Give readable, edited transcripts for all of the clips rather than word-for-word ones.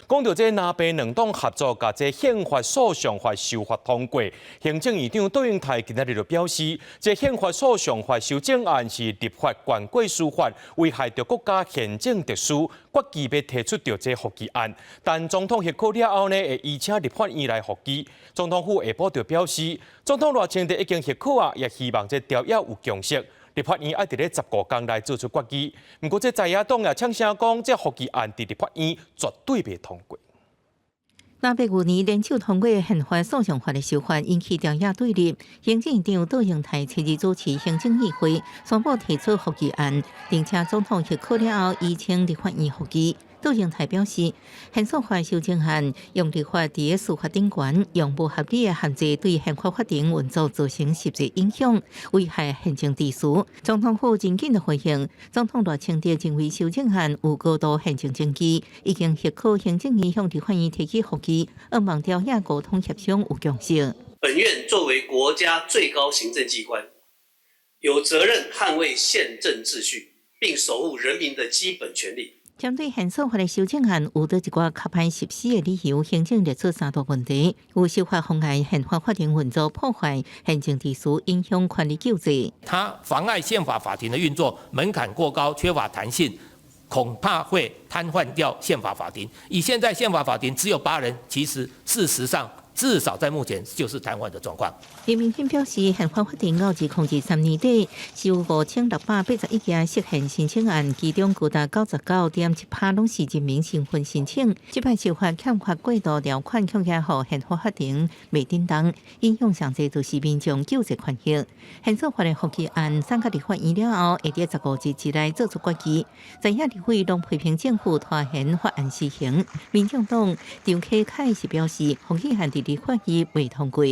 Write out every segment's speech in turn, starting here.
講著這藍白兩黨合作，共這憲法訴訟法修法通過。行政院長卓榮泰今仔日就表示，這憲法訴訟法修正案是立法懸過司法，危害著國家憲政秩序，決議欲提出著這覆議案。但總統核可了後呢，會移請立法院來覆議。總統府下晡就表示，總統賴清德已經核可啊，也希望這朝野有共識。立法院愛佇咧15工內做出決議。毋過這在野黨也嗆聲講，這覆議案佇立法院絕對袂通過。藍白舊年聯手通過憲法訴訟法的修法，引起朝野對立。行政院長卓榮泰七日主持行政院會，宣布提出覆議案，並且總統核可了後，移請立法院覆議。卓榮泰表示，憲訴法修正案用立法佇咧司法頂懸，用無合理的限制對憲法法庭運作造成實際影響，危害憲政秩序。總統府真緊的回應，總統賴清德認為修正案有高度憲政證據，已經核可行政院向立法院提起覆議，向望朝野溝通協商有共識。本院作為國家最高行政機關，有責任捍衛憲政秩序，並守護人民的基本權利。針對憲訴法的修正案，有佗一寡較歹實施的理由，行政列出三大問題：有修法妨礙憲法法庭運作，破壞憲政秩序，影響權利救濟。它妨礙憲法法庭的運作，門檻過高，缺乏彈性，恐怕會癱瘓掉憲法法庭。以現在憲法法庭只有8人，其實事實上，至少在目前就是癱瘓的狀況。林明欽表示，憲法法庭到2023年底收5681件釋憲申請案，其中高達99.7%攏是人民身份申請。這擺修法欠缺過渡條款，恐驚予憲法法庭袂振動，影響上濟就是民眾救濟權益。憲訴法的覆議案送到立法院了後，會佇15日之內做出決議。在野立委攏批評政府拖延法案施行，民眾黨張啟楷是表示，覆議案佇立法院袂通過。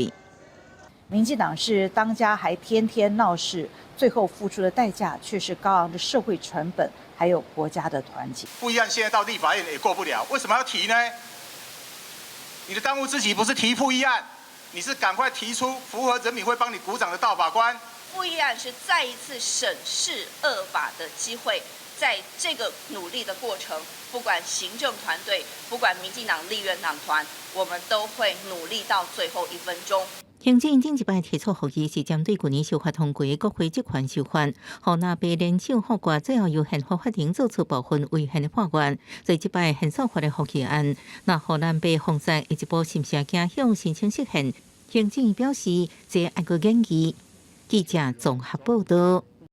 民進黨是當家，還天天鬧事，最後付出的代價卻是高昂的社會成本，還有國家的團結。復議案現在到立法院也過不了，為什麼要提呢？你的當務之急不是提復議案，你是趕快提出符合人民會幫你鼓掌的大法官。復議案是再一次審視惡法的機會，在這個努力的過程，不管行政團隊，不管民進黨立院黨團，我們都會努力到最後一分鐘。行政院這擺提出覆議，是針對舊年修法通過國會職權修法，予藍白聯手否決，最後由憲法法庭做出部分違憲的判決。所以這擺憲訴法的覆議案，若予藍白封殺，下一步是毋是驚向申請釋憲？行政院表示，這愛閣研議。記者綜合報道。